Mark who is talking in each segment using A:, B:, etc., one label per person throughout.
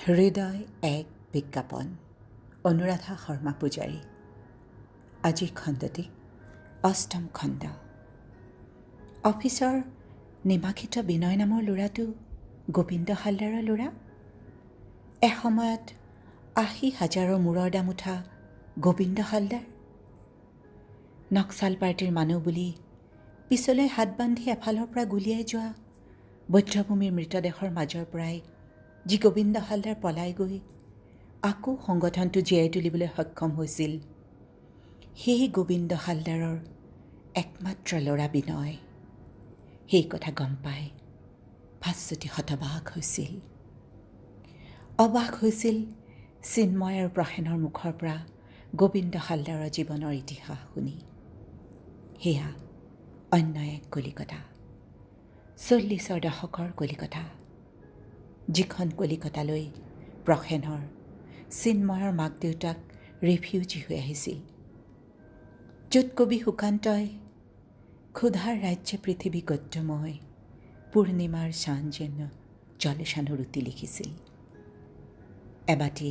A: হৃদয় এক বিজ্ঞাপন, অনুৰাধা শৰ্মা পূজাৰী। আজিৰ খণ্ডটি অষ্টম খণ্ড। অফিচৰ নিমাখিত বিনয় নামৰ ল'ৰাটো গোবিন্দ হালদাৰৰ ল'ৰা। এসময়ত 80 হাজাৰৰ মূৰৰ দাম উঠা গোবিন্দ হালদাৰ নক্সাল পাৰ্টীৰ মানুহ বুলি পিছলৈ হাত বান্ধি এফালৰ পৰা গুলীয়াই যোৱা বধ্যভূমিৰ মৃতদেহৰ মাজৰ পৰাই যি গোবিন্দ হালদাৰ পলাই গৈ আকৌ সংগঠনটো জীয়াই তুলিবলৈ সক্ষম হৈছিল, সেই গোবিন্দ হালদাৰৰ একমাত্ৰ ল'ৰা বিনয়। সেই কথা গম পাই ভাস্বতী হতবাক হৈছিল, অবাক হৈছিল চিন্ময় আৰু প্ৰসেনৰ মুখৰ পৰা গোবিন্দ হালদাৰৰ জীৱনৰ ইতিহাস শুনি। সেয়া অন্য এক কলিকতা, 40ৰ দশকৰ কলিকতা, যিখন কলিকতালৈ প্ৰসেনৰ, চিন্ময়ৰ মাক দেউতাক ৰিফিউজি হৈ আহিছিল, য'ত কবি সুকান্তই "ক্ষুধাৰ ৰাজ্যে পৃথিৱী গদ্যময়, পূৰ্ণিমাৰ চান যেন জলসানো ৰুটি" লিখিছিল। এবাটি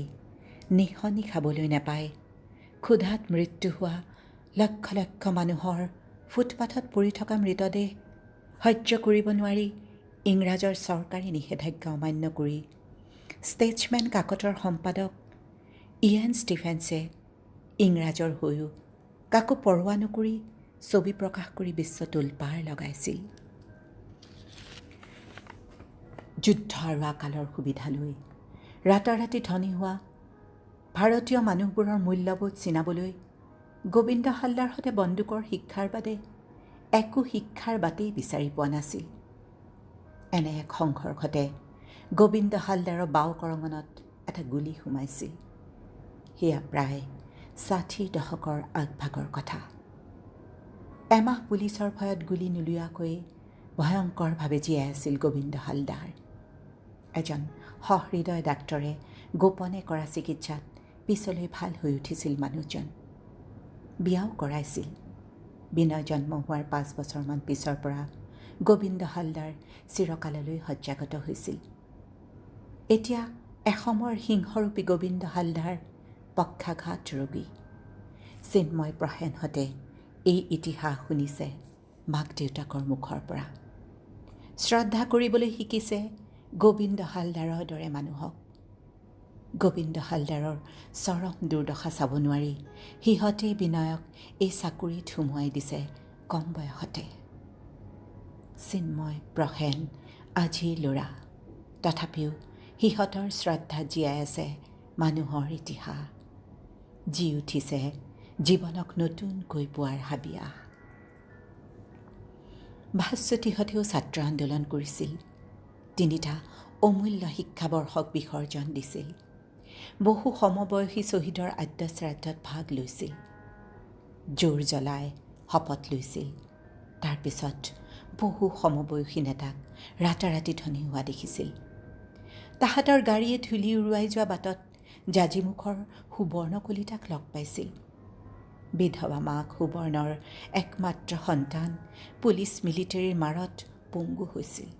A: নিশনি খাবলৈ নাপাই ক্ষুধাত মৃত্যু হোৱা লক্ষ লক্ষ মানুহৰ ফুটপাথত পৰি থকা মৃতদেহ সহ্য কৰিব নোৱাৰি ইংৰাজৰ চৰকাৰী নিষেধাজ্ঞা অমান্য কৰি ষ্টেটছমেন কাকতৰ সম্পাদক ইয়েন ষ্টিফেন্সে ইংৰাজৰ হৈও কাকো পৰোৱা নকৰি ছবি প্ৰকাশ কৰি বিশ্ব তোলপাৰ লগাইছিল। যুদ্ধ আৰু আকালৰ সুবিধা লৈ ৰাতাৰাতি ধনী হোৱা ভাৰতীয় মানুহবোৰৰ মূল্যবোধ চিনাবলৈ গোবিন্দ হালদাৰহঁতে বন্দুকৰ শিক্ষাৰ বাদে একো শিক্ষাৰ বাটেই বিচাৰি পোৱা নাছিল। এনে এক সংঘৰ্ষতে গোবিন্দ হালদাৰৰ বাওঁ কৰঙণত এটা গুলী সোমাইছিল। সেয়া প্ৰায় 60ৰ দশকৰ আগভাগৰ কথা। এমাহ পুলিচৰ ভয়ত গুলী নোলোৱাকৈ ভয়ংকৰভাৱে জীয়াই আছিল গোবিন্দ হালদাৰ। এজন সহৃদয় ডাক্তৰে গোপনে কৰা চিকিৎসাত পিছলৈ ভাল হৈ উঠিছিল মানুহজন। বিয়াও কৰাইছিল। বিনয় জন্ম হোৱাৰ 5 বছৰমান পিছৰ পৰা গোবিন্দ হালদাৰ চিৰকাললৈ শয্যাগত হৈছিল। এতিয়া এসময়ৰ সিংহৰূপী গোবিন্দ হালদাৰ পক্ষাঘাত ৰোগী। চিন্ময়, প্ৰসেনহঁতে এই ইতিহাস শুনিছে মাক দেউতাকৰ মুখৰ পৰা। শ্ৰদ্ধা কৰিবলৈ শিকিছে গোবিন্দ হালদাৰৰ দৰে মানুহক। গোবিন্দ হালদাৰৰ চৰম দুৰ্দশা চাব নোৱাৰি সিহঁতেই বিনয়ক এই চাকৰিত সুমুৱাই দিছে কম বয়সতে। চিন্ময়, প্ৰসেন আজিৰ ল'ৰা, তথাপিও সিহঁতৰ শ্ৰদ্ধাত জীয়াই আছে মানুহৰ ইতিহাস, জি উঠিছে জীৱনক নতুনকৈ পোৱাৰ হাবিয়াস। ভাস্বতীহঁতেও ছাত্ৰ আন্দোলন কৰিছিল। তিনিটা অমূল্য শিক্ষাবৰ্ষক বিসৰ্জন দিছিল। বহু সমবয়সী শ্বহীদৰ আদ্যশ্ৰাদ্ধত ভাগ লৈছিল। জোৰ জ্বলাই শপত লৈছিল। তাৰপিছত বহু সমবয়সী নেতাক ৰাতাৰাতি ধনী হোৱা দেখিছিল। তাহাঁতৰ গাড়ীয়ে ধূলি উৰুৱাই যোৱা বাটত জাজিমুখৰ সুবৰ্ণ কলিতাক লগ পাইছিল। বিধৱা মাক সুবৰ্ণৰ একমাত্ৰ সন্তান পুলিচ মিলিটেৰীৰ মাৰত পংগু হৈছিল।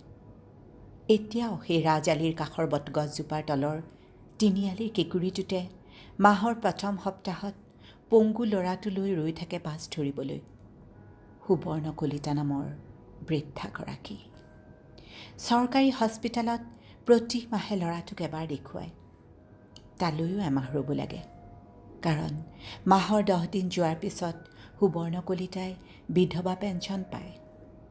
A: এতিয়াও সেই ৰাজআলিৰ কাষৰ বটগছজোপাৰ তলৰ তিনিআলিৰ কেঁকুৰিটোতে মাহৰ প্ৰথম সপ্তাহত পংগু ল'ৰাটো লৈ ৰৈ থাকে বাছ ধৰিবলৈ সুবৰ্ণ কলিতা নামৰ বৃদ্ধাগৰাকী। চৰকাৰী হস্পিটেলত প্ৰতি মাহে ল'ৰাটোক এবাৰ দেখুৱায়। তালৈও এমাহ ৰ'ব লাগে, কাৰণ মাহৰ 10 দিন যোৱাৰ পিছত সুবৰ্ণ কলিতাই বিধৱা পেঞ্চন পায়।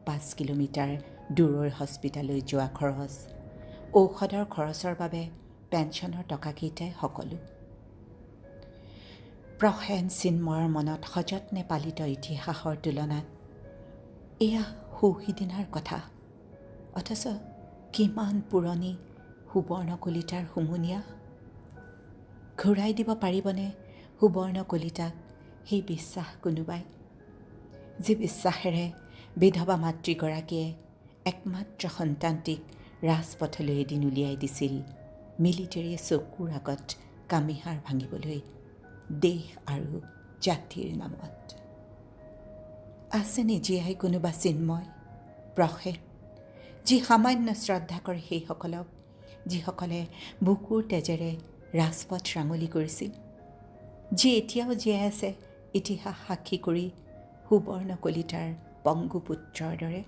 A: 5 কিলোমিটাৰ দূৰৈৰ হস্পিটেললৈ যোৱা খৰচ, ঔষধৰ খৰচৰ বাবে পেঞ্চনৰ টকাকেইটাই সকলো। প্ৰসেন, চিন্ময়ৰ মনত সযত্নে পালিত ইতিহাসৰ তুলনাত এয়া সৌ সিদিনাৰ কথা, অথচ কিমান পুৰণি সুবৰ্ণ কলিতাৰ হুমুনিয়াহ! ঘূৰাই দিব পাৰিবনে সুবৰ্ণ কলিতাক সেই বিশ্বাস কোনোবাই, যি বিশ্বাসেৰে বিধৱা মাতৃগৰাকীয়ে একমাত্ৰ সন্তানটিক ৰাজপথলৈ এদিন উলিয়াই দিছিল মিলিটেৰীয়ে চকুৰ আগত কামিহাড় ভাঙিবলৈ দেশ আৰু জাতিৰ নামত? আছেনে জীয়াই কোনোবা চিন্ময়, প্ৰসেন, যি সামান্য শ্ৰদ্ধা কৰে সেইসকলক যিসকলে বুকুৰ তেজেৰে ৰাজপথ ৰাঙলী কৰিছিল, যি এতিয়াও জীয়াই আছে ইতিহাস সাক্ষী কৰি সুবৰ্ণ কলিতাৰ পংগু পুত্ৰৰ দৰে।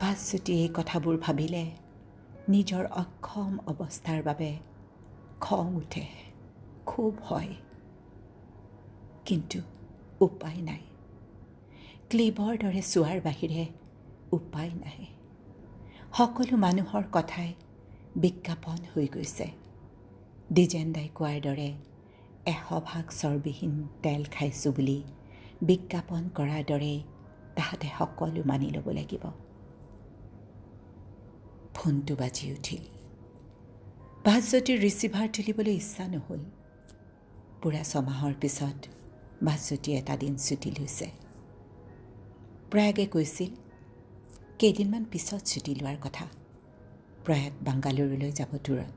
A: ভাস্বতীয়ে এই কথাবোৰ ভাবিলে নিজৰ অক্ষম অৱস্থাৰ বাবে খং উঠে, ক্ষোভ হয়, কিন্তু উপায় নাই। ক্লিবৰ দৰে চোৱাৰ বাহিৰে উপায় নাই। সকলো মানুহৰ কথাই বিজ্ঞাপন হৈ গৈছে। দ্বিজেন দাই কোৱাৰ দৰে 100 ভাগ চৰ্বিহীন তেল খাইছোঁ বুলি বিজ্ঞাপন কৰাৰ দৰে তাহাঁতে সকলো মানি ল'ব লাগিব। ফোনটো বাজি উঠিল। ভাস্বতীৰ ৰিচিভাৰ তুলিবলৈ ইচ্ছা নহ'ল। পূৰা 6 মাহৰ পিছত ভাস্বতীয়ে এটা দিন ছুটি লৈছে। প্ৰয়াগে কৈছিল কেইদিনমান পিছত ছুটি লোৱাৰ কথা। প্ৰয়াগ বাংগালুৰুলৈ যাব দূৰত।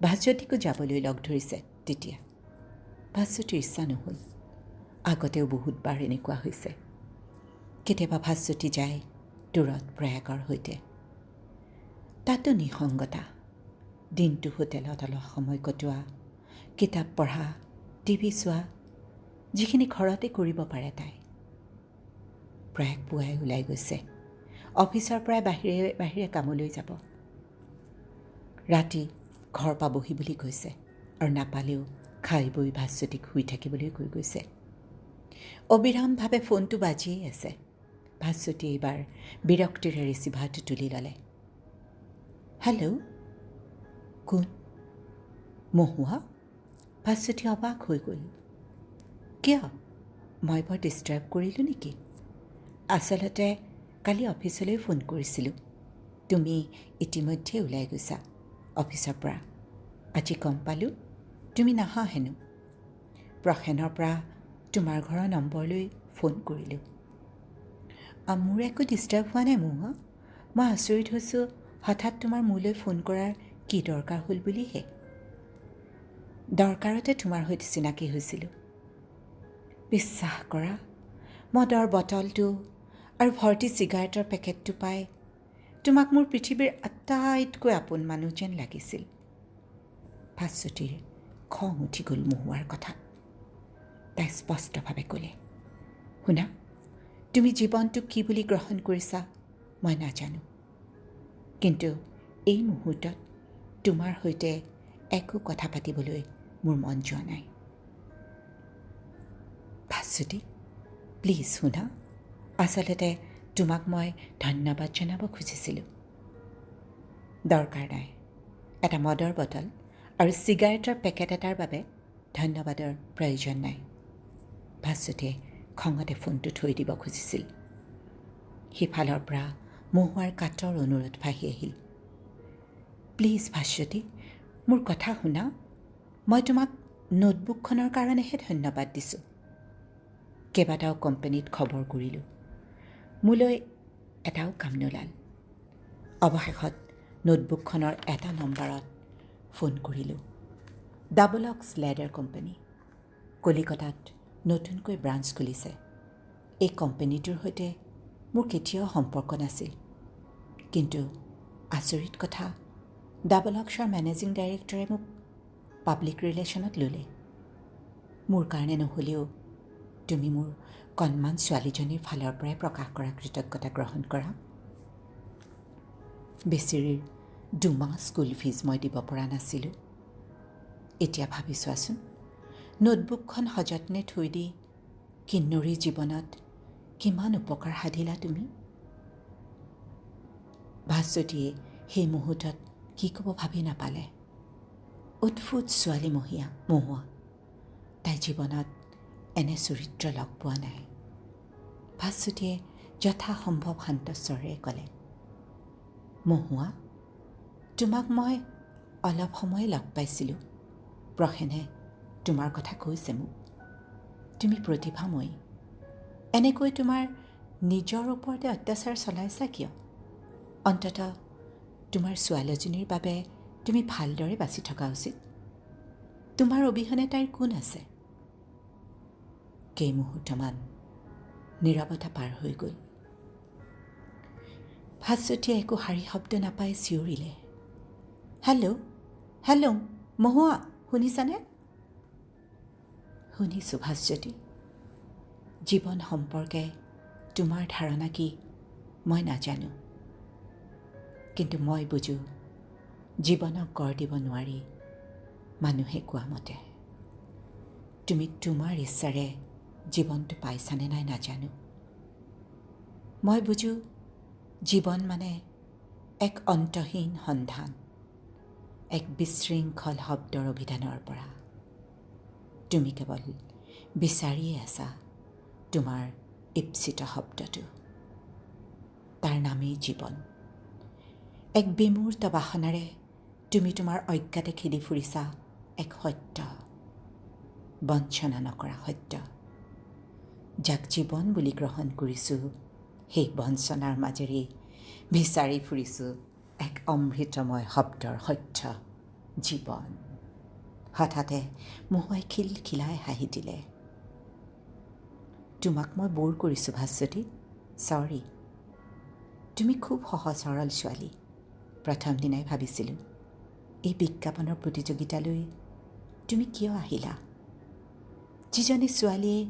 A: ভাস্বতীকো যাবলৈ লগ ধৰিছে। তেতিয়া ভাস্বতীৰ ইচ্ছা নহ'ল। আগতেও বহুতবাৰ এনেকুৱা হৈছে। কেতিয়াবা ভাস্বতী যায় দূৰত প্ৰয়াগৰ সৈতে। তাতো নিসংগতা। দিনটো হোটেলত অলপ সময় কটোৱা, কিতাপ পঢ়া, টিভি চোৱা, যিখিনি ঘৰতে কৰিব পাৰে তাই। প্ৰয়াগ পুৱাই ওলাই গৈছে। অফিচৰ পৰাই বাহিৰে বাহিৰে কামলৈ যাব। ৰাতি ঘৰ পাবহি বুলি কৈছে আৰু নাপালেও খাই বৈ ভাস্বতীক শুই থাকিবলৈ কৈ গৈছে। অবিৰামভাৱে ফোনটো বাজিয়েই আছে। ভাস্বতীয়ে এইবাৰ বিৰক্তিৰে ৰিচিভাৰটো তুলি ল'লে। হেল্ল', কোন? মহুৱা? ভাস্বতী অবাক হৈ গ'ল। কিয়, মই বৰ ডিষ্টাৰ্ব কৰিলোঁ নেকি? আচলতে কালি অফিচলৈ ফোন কৰিছিলোঁ। তুমি ইতিমধ্যে ওলাই গৈছা অফিচৰ পৰা। আজি গম পালোঁ তুমি নাহা হেনো। প্ৰসেনৰ পৰা তোমাৰ ঘৰৰ নম্বৰলৈ ফোন কৰিলোঁ। মোৰ একো ডিষ্টাৰ্ব হোৱা নাই মহুৱা। মই আচৰিত হৈছোঁ, হঠাৎ তোমাৰ মোলৈ ফোন কৰাৰ কি দৰকাৰ হ'ল বুলিহে। দৰকাৰতে তোমাৰ সৈতে চিনাকি হৈছিলোঁ। বিশ্বাস কৰা, মদৰ বটলটো আৰু ভৰ্তি চিগাৰেটৰ পেকেটটো পাই তোমাক মোৰ পৃথিৱীৰ আটাইতকৈ আপোন মানুহ যেন লাগিছিল। ভাস্বতীৰ খং উঠি গ'ল মহুৱাৰ কথাত। তাই স্পষ্টভাৱে ক'লে, শুনা, তুমি জীৱনটোক কি বুলি গ্ৰহণ কৰিছা মই নাজানো, কিন্তু এই মুহূৰ্তত তোমাৰ সৈতে একো কথা পাতিবলৈ মোৰ মন যোৱা নাই। ভাস্বতী, প্লিজ শুনা, আচলতে তোমাক মই ধন্যবাদ জনাব খুজিছিলোঁ। দৰকাৰ নাই। এটা মদৰ বটল আৰু চিগাৰেটৰ পেকেট এটাৰ বাবে ধন্যবাদৰ প্ৰয়োজন নাই। ভাস্বতীয়ে খঙতে ফোনটো থৈ দিব খুজিছিল। সিফালৰ পৰা মহুৱাৰ কাতৰ অনুৰোধ ভাহি আহিল, প্লিজ ভাস্বতী, মোৰ কথা শুনা। মই তোমাক নোটবুকখনৰ কাৰণেহে ধন্যবাদ দিছোঁ। কেইবাটাও কোম্পানীত খবৰ কৰিলোঁ, মোলৈ এটাও কাম নোলাল। অৱশেষত নোটবুকখনৰ এটা নম্বৰত ফোন কৰিলোঁ। ডাবল অক্স লেডাৰ কোম্পানী, কলিকতাত নতুনকৈ ব্ৰাঞ্চ খুলিছে। এই কোম্পানীটোৰ সৈতে মোৰ কেতিয়াও সম্পৰ্ক নাছিল, কিন্তু আচৰিত কথা, ডাবল অক্সৰ মেনেজিং ডাইৰেক্টৰে মোক পাব্লিক ৰিলেশ্যনত ল'লে। মোৰ কাৰণে নহ'লেও তুমি মোৰ কণমান ছোৱালীজনীৰ ফালৰ পৰাই প্ৰকাশ কৰা কৃতজ্ঞতা গ্ৰহণ কৰা। বেচেৰীৰ 2 মাহ স্কুল ফিজ মই দিব পৰা নাছিলোঁ। এতিয়া ভাবি চোৱাচোন, নোটবুকখন সযত্নে থৈ দি কিন্নৰীৰ জীৱনত কিমান উপকাৰ সাধিলা তুমি। ভাস্বতীয়ে সেই মুহূৰ্তত কি ক'ব ভাবি নাপালে। অদ্ভুত ছোৱালী মহীয়া মহুৱা। তাই জীৱনত এনে চৰিত্ৰ লগ পোৱা নাই। ভাস্বতীয়ে যথাসম্ভৱ শান্ত স্বৰেৰে ক'লে, মহুৱা, তোমাক মই অলপ সময় লগ পাইছিলোঁ। প্ৰসেনে তোমাৰ কথা কৈছে মোক। তুমি প্ৰতিভাময়ী। এনেকৈ তোমাৰ নিজৰ ওপৰতে অত্যাচাৰ চলাইছা কিয়? অন্ততঃ তোমাৰ ছোৱালীজনীৰ বাবে তুমি ভালদৰে বাচি থকা উচিত। তোমাৰ অবিহনে তাইৰ কোন আছে? কেইমুহূৰ্তমান নীৰৱতা পাৰ হৈ গ'ল। ভাস্বতীয়ে একো শাৰী শব্দ নাপাই চিঞৰিলে, হেল্ল' হেল্ল' মহুৱা, শুনিছানে? শুনিছোঁ ভাস্বতী। জীৱন সম্পৰ্কে তোমাৰ ধাৰণা কি মই নাজানো, কিন্তু মই বুজোঁ জীৱনক গঢ় দিব নোৱাৰি মানুহে কোৱা মতে। তুমি তোমাৰ ইচ্ছাৰে জীৱনটো পাইছানে নাই নাজানো। মই বুজোঁ জীৱন মানে এক অন্তহীন সন্ধান, এক বিশৃংখল শব্দৰ অভিধানৰ পৰা। তুমি কেৱল বিচাৰিয়ে আছা তোমাৰ ইপ্সিত শব্দটো, তাৰ নামেই জীৱন। এক বিমূৰ্ত বাসনাৰে তুমি তোমাৰ অজ্ঞাতে খেদি ফুৰিছা এক সত্য, বঞ্চনা নকৰা সত্য, যাক জীৱন বুলি গ্ৰহণ কৰিছোঁ। সেই বঞ্চনাৰ মাজেৰেই বিচাৰি ফুৰিছোঁ এক অমৃতময় শব্দৰ সত্য, জীৱন। হঠাতে মহুৱাই খিলখিলাই হাঁহি দিলে। তোমাক মই ব'ৰ কৰিছোঁ ভাস্বতী, চৰি। তুমি খুব সহজ সৰল ছোৱালী। প্ৰথম দিনাই ভাবিছিলোঁ এই বিজ্ঞাপনৰ প্ৰতিযোগিতালৈ তুমি কিয় আহিলা। যিজনী ছোৱালীয়ে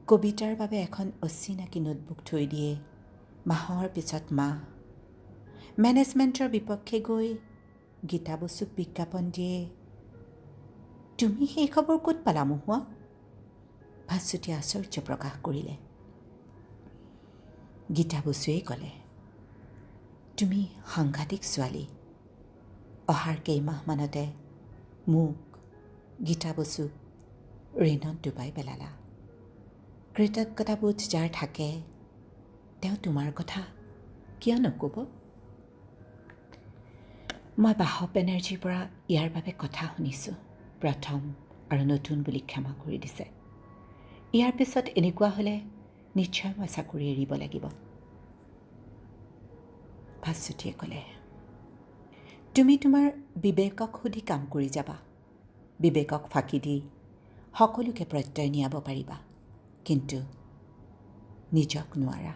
A: কবিতাৰ বাবে এখন অচিনাকি নোটবুক থৈ দিয়ে মাহৰ পিছত মাহ, মেনেজমেণ্টৰ বিপক্ষে গৈ গীতা বসুক বিজ্ঞাপন দিয়ে, তুমি সেই খবৰ ক'ত পালা মহুৱা? ভাস্বতীয়ে আশ্চৰ্য প্ৰকাশ কৰিলে। গীতা বসুৱেই ক'লে, তুমি সাংঘাতিক ছোৱালী। অহাৰ কেইমাহমানতে মোক, গীতা বসুক ঋণত ডুবাই পেলালা। কৃতজ্ঞতাবোধ যাৰ থাকে তেওঁ তোমাৰ কথা কিয় নক'ব? মই বাসৱ বেনাৰ্জীৰ পৰা ইয়াৰ বাবে কথা শুনিছোঁ। প্ৰথম আৰু নতুন বুলি ক্ষমা কৰি দিছে। ইয়াৰ পিছত এনেকুৱা হ'লে নিশ্চয় মই চাকৰি এৰিব লাগিব। ভাস্বতীয়ে ক'লে, তুমি তোমাৰ বিবেকক সুধি কাম কৰি যাবা। বিবেকক ফাঁকি দি সকলোকে প্ৰত্যয় নিয়াব পাৰিবা, কিন্তু নিজক নোৱাৰা।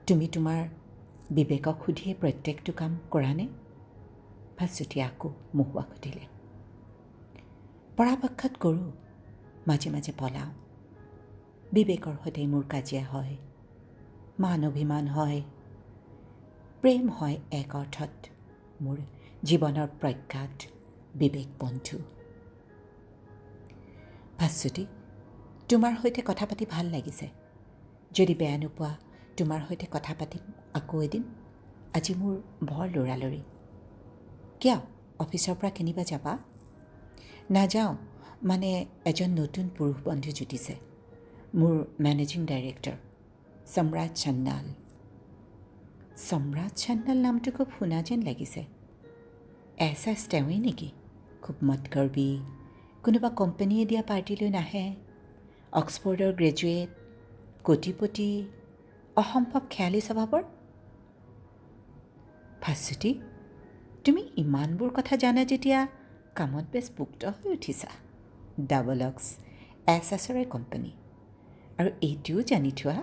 A: তুমি তোমাৰ বিবেকক সুধিয়ে প্ৰত্যেকটো কাম কৰানে? ভাস্বতীয়ে আকৌ মহুৱাক সুধিলে। পৰাপক্ষত কৰোঁ, মাজে মাজে পলাওঁ। বিবেকৰ সৈতে মোৰ কাজিয়া হয়, মান অভিমান হয়, প্ৰেম হয়। এক অৰ্থত মোৰ জীৱনৰ প্ৰখ্যাত বিবেক বন্ধু। ভাস্বতী, তোমাৰ সৈতে কথা পাতি ভাল লাগিছে। যদি বেয়া নোপোৱা তোমাৰ সৈতে কথা পাতিম আকৌ এদিন। আজি মোৰ বৰ লৰালৰি। কিয়, অফিচৰ পৰা কেনিবা যাবা? নাযাওঁ, মানে এজন নতুন পুৰুষ বন্ধু জুটিছে, মোৰ মেনেজিং ডাইৰেক্টৰ সম্ৰাট সান্যাল। সম্ৰাট সান্যাল নামটো খুব শুনা যেন লাগিছে। এছ এছ তেওঁৱেই নেকি? খুব মতগৰ্বী, কোনোবা কোম্পানীয়ে দিয়া পাৰ্টিলৈ নাহে, অক্সফৰ্ডৰ গ্ৰেজুৱেট, কোটিপতি, অসম্ভৱ খেয়ালী স্বভাৱৰ। ভাস্বতী, তুমি ইমানবোৰ কথা জানা যেতিয়া কামত বেছ পুক্ত হৈ উঠিছা। ডাবল অক্স এছ এছৰে কোম্পানী। আৰু এইটোও জানি থোৱা,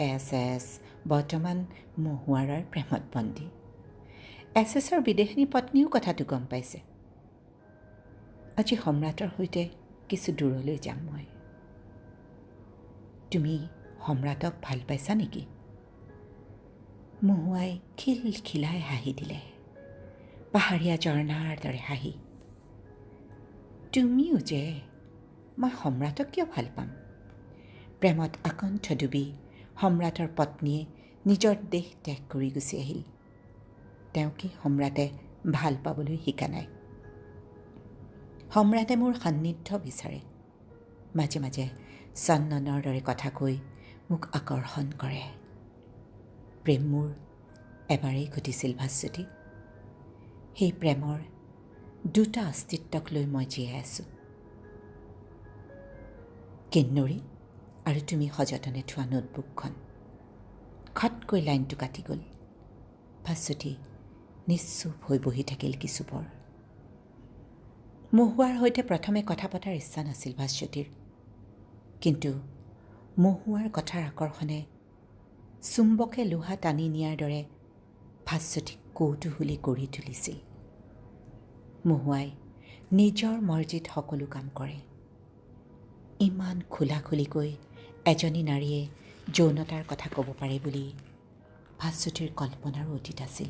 A: এছ এছ বৰ্তমান মহুৱাৰাৰ প্ৰেমত বন্দী। এছ এছৰ বিদেশিনী পত্নীও কথাটো গম পাইছে। আজি সম্ৰাটৰ সৈতে কিছু দূৰলৈ যাম মই। তুমি সম্ৰাটক ভাল পাইছা নেকি? মহুৱাই খিলখিলাই হাঁহি দিলে, পাহাৰীয়া ঝৰ্ণাৰ দৰে হাঁহি। তুমিও যে, মই সম্ৰাটক কিয় ভাল পাম? প্ৰেমত আকণ্ঠ ডুবি সম্ৰাটৰ পত্নীয়ে নিজৰ দেহ ত্যাগ কৰি গুচি আহিল। তেওঁকে সম্ৰাটে ভাল পাবলৈ শিকা নাই। সম্ৰাটে মোৰ সান্নিধ্য বিচাৰে, মাজে মাজে চন্দনৰ দৰে কথা কৈ মোক আকৰ্ষণ কৰে। প্ৰেম মোৰ এবাৰেই ঘটিছিল ভাস্বতী। সেই প্ৰেমৰ দুটা অস্তিত্বক লৈ মই জীয়াই আছোঁ, কিন্নৰী আৰু তুমি সযতনে থোৱা নোটবুকখন। খটকৈ লাইনটো কাটি গ'ল। ভাস্বতী নিশ্চুপ হৈ বহি থাকিল কিছুপৰ। মহুৱাৰ সৈতে প্ৰথমে কথা পতাৰ ইচ্ছা নাছিল ভাস্বতীৰ, কিন্তু মহুৱাৰ কথাৰ আকৰ্ষণে চুম্বকে লোহা টানি নিয়াৰ দৰে ভাস্বতীক কৌতূহলী কৰি তুলিছিল। মহুৱাই নিজৰ মৰ্জিত সকলো কাম কৰে। ইমান খোলাখুলিকৈ এজনী নাৰীয়ে যৌনতাৰ কথা ক'ব পাৰে বুলি ভাস্বতীৰ কল্পনাৰো অতীত আছিল।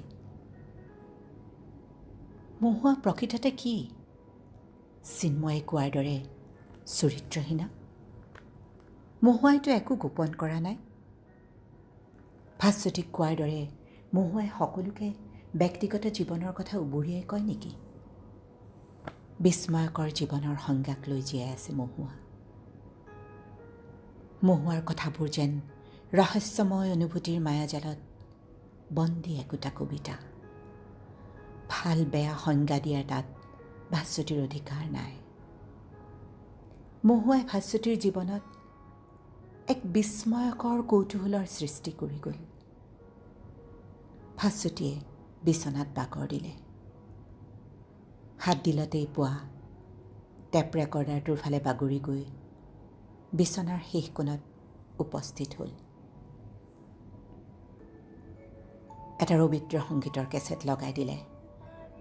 A: মহুৱা প্ৰকৃততে কি? চিন্ময়ে কোৱাৰ দৰে চৰিত্ৰহীনা? মহুৱাইতো একো গোপন কৰা নাই। ভাস্বতীক কোৱাৰ দৰে মহুৱাই সকলোকে ব্যক্তিগত জীৱনৰ কথা উবুৰিয়াই কয় নেকি? বিস্ময়কৰ জীৱনৰ সংজ্ঞাক লৈ জীয়াই আছে মহুৱা। মহুৱাৰ কথাবোৰ যেন ৰহস্যময় অনুভূতিৰ মায়াজালত বন্দী একোটা কবিতা। ভাল বেয়া সংজ্ঞা দিয়াৰ তাত ভাস্বতীৰ অধিকাৰ নাই। মহুৱাই ভাস্বতীৰ জীৱনত এক বিস্ময়কৰ কৌতূহলৰ সৃষ্টি কৰি গ'ল। ভাস্বতীয়ে বিচনাত বাগৰ দিলে। হাত দিলতেই পোৱা টেপ ৰেকৰ্ডাৰটোৰ ফালে বাগৰি গৈ বিচনাৰ শেষ কোণত উপস্থিত হ'ল। এটা ৰবীন্দ্ৰ সংগীতৰ কেছেট লগাই দিলে।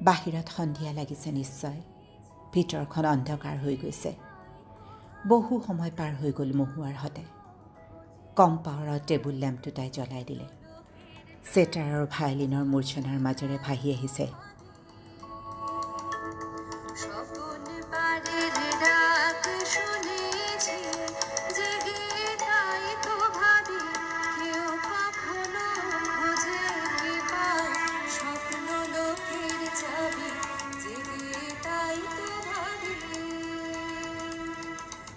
A: বাহিৰত সন্ধিয়া লাগিছে নিশ্চয়, ভিতৰখন অন্ধকাৰ হৈ গৈছে। বহু সময় পাৰ হৈ গ'ল মহুৱাৰ সতে। কম পাৱাৰৰ টেবুল লেম্পটো তাই জ্বলাই দিলে। চেটাৰ আৰু ভায়লিনৰ মূৰ্ছনাৰ মাজেৰে ভাহি আহিছে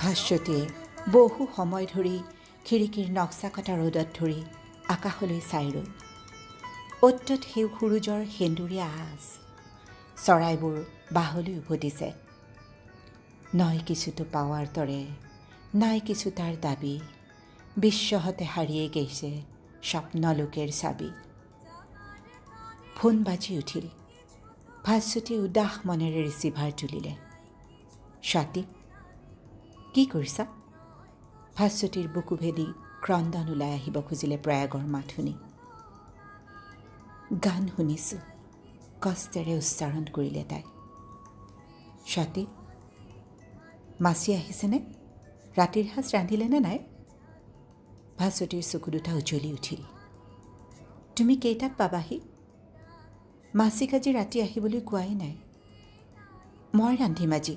A: ভাস্বতীয়ে বহু সময় ধৰি খিৰিকীৰ নক্সা কটা ৰ'দত ধৰি আকাশলৈ চাই ৰ'ল। অ'ত ত'ত সেই সূৰুযৰ সেন্দুৰীয়া আঁচ, চৰাইবোৰ বাহলৈ উভতিছে। নয় কিছুতো পাৱাৰ দৰে, নাই কিছু তাৰ দাবী, বিশ্বহতে হাৰিয়ে গৈছে স্বপ্নলোকেৰ চাবি। ফোন বাজি উঠিল। ভাস্বতীয়ে উদাস মনেৰে ৰিচিভাৰ তুলিলে। স্বাতী, কি কৰিছা? ভাস্বতীৰ বুকু ভেদি ক্ৰন্দন ওলাই আহিব খুজিলে প্ৰয়াগৰ মাত শুনি। গান শুনিছোঁ, কষ্টেৰে উচ্চাৰণ কৰিলে তাই। স্বাতী, মাচি আহিছেনে? ৰাতিৰ সাঁজ ৰান্ধিলেনে নাই? ভাস্বতীৰ চকু দুটা উজ্বলি উঠিল। তুমি কেইটাত পাবাহি? মাচিক আজি ৰাতি আহিবলৈ কোৱাই নাই। মই ৰান্ধিম আজি।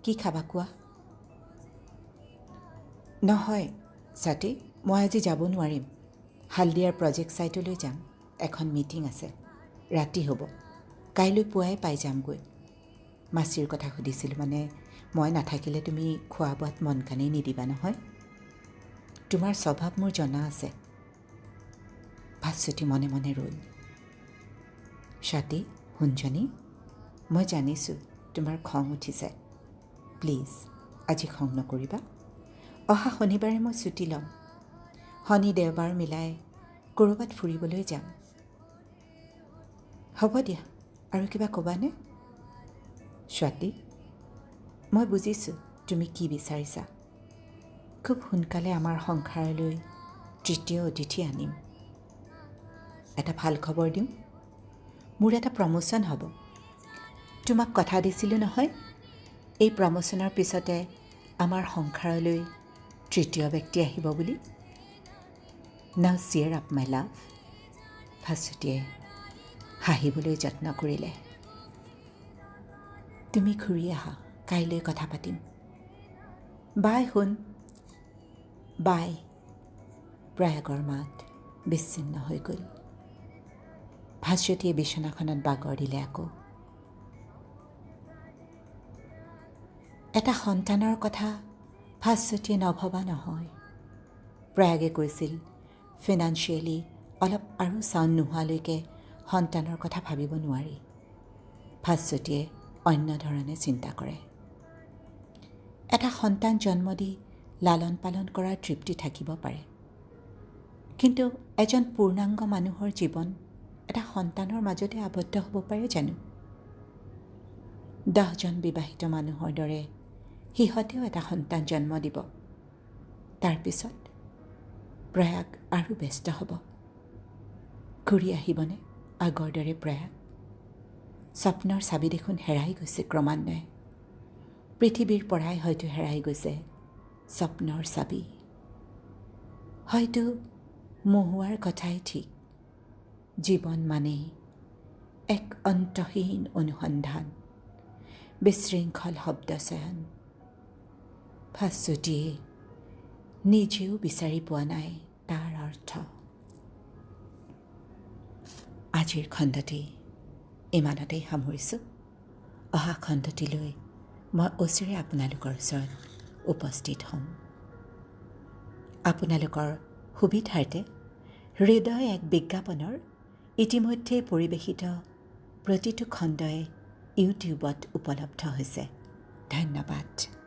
A: কি খাবা কোৱা? নহয় স্বাতী, মই আজি যাব নোৱাৰিম। হালদিয়াৰ প্ৰজেক্ট ছাইটলৈ যাম, এখন মিটিং আছে, ৰাতি হ'ব। কাইলৈ পুৱাই পাই যামগৈ। মাচিৰ কথা সুধিছিলোঁ মানে মই নাথাকিলে তুমি খোৱা বোৱাত মন কাণেই নিদিবা নহয়। তোমাৰ স্বভাৱ মোৰ জনা আছে। ভাস্বতী মনে মনে ৰ'ল। স্বাতী, সোণজনী, মই জানিছোঁ তোমাৰ খং উঠিছে। প্লিজ আজি খং নকৰিবা। অহা শনিবাৰে মই ছুটি ল'ম। শনি দেওবাৰ মিলাই ক'ৰবাত ফুৰিবলৈ যাম। হ'ব দিয়া, আৰু কিবা ক'বানে? স্বাতী, মই বুজিছোঁ তুমি কি বিচাৰিছা। খুব সোনকালে আমাৰ সংসাৰলৈ তৃতীয় অতিথি আনিম। এটা ভাল খবৰ দিওঁ, মোৰ এটা প্ৰমোশ্যন হ'ব। তোমাক কথা দিছিলোঁ নহয়, এই প্ৰমোশ্যনৰ পিছতে আমাৰ সংসাৰলৈ তৃতীয় ব্যক্তি আহিব বুলি। Now cheer up my love. ভাস্বতীয়ে হাঁহিবলৈ যত্ন কৰিলে। তুমি ঘূৰি আহা, কাইলৈ কথা পাতিম। বাই সোণ, বাই। প্ৰয়াগৰ মাত বিচ্ছিন্ন হৈ গ'ল। ভাস্বতীয়ে বিচনাখনত বাগৰ দিলে আকৌ। এটা সন্তানৰ কথা ভাস্বতীয়ে নভবা নহয়। প্ৰয়াগে কৈছিল ফিনান্সিয়েলি অলপ আৰু চাউণ্ড নোহোৱালৈকে সন্তানৰ কথা ভাবিব নোৱাৰি। ভাস্বতীয়ে অন্য ধৰণে চিন্তা কৰে। এটা সন্তান জন্ম দি লালন পালন কৰাৰ তৃপ্তি থাকিব পাৰে, কিন্তু এজন পূৰ্ণাংগ মানুহৰ জীৱন এটা সন্তানৰ মাজতে আবদ্ধ হ'ব পাৰে জানো? 10জন বিবাহিত মানুহৰ দৰে সিহঁতেও এটা সন্তান জন্ম দিব। তাৰপিছত প্ৰয়াগ আৰু ব্যস্ত হ'ব। ঘূৰি আহিবনে আগৰ দৰে প্ৰয়াগ? স্বপ্নৰ চাবি দেখোন হেৰাই গৈছে ক্ৰমান্বয়ে। পৃথিৱীৰ পৰাই হয়তো হেৰাই গৈছে স্বপ্নৰ চাবি। হয়তো মহুৱাৰ কথাই ঠিক, জীৱন মানেই এক অন্তহীন অনুসন্ধান, বিশৃংখল শব্দচয়ন। ভাস্বতীয়ে নিজেও বিচাৰি পোৱা নাই তাৰ অৰ্থ। আজিৰ খণ্ডটি ইমানতেই সামৰিছোঁ। অহা খণ্ডটিলৈ মই অচিৰে আপোনালোকৰ ওচৰত উপস্থিত হ'ম। আপোনালোকৰ সুবিধাৰ্থে হৃদয় এক বিজ্ঞাপনৰ ইতিমধ্যে পৰিৱেশিত প্ৰতিটো খণ্ডই ইউটিউবত উপলব্ধ হৈছে। ধন্যবাদ।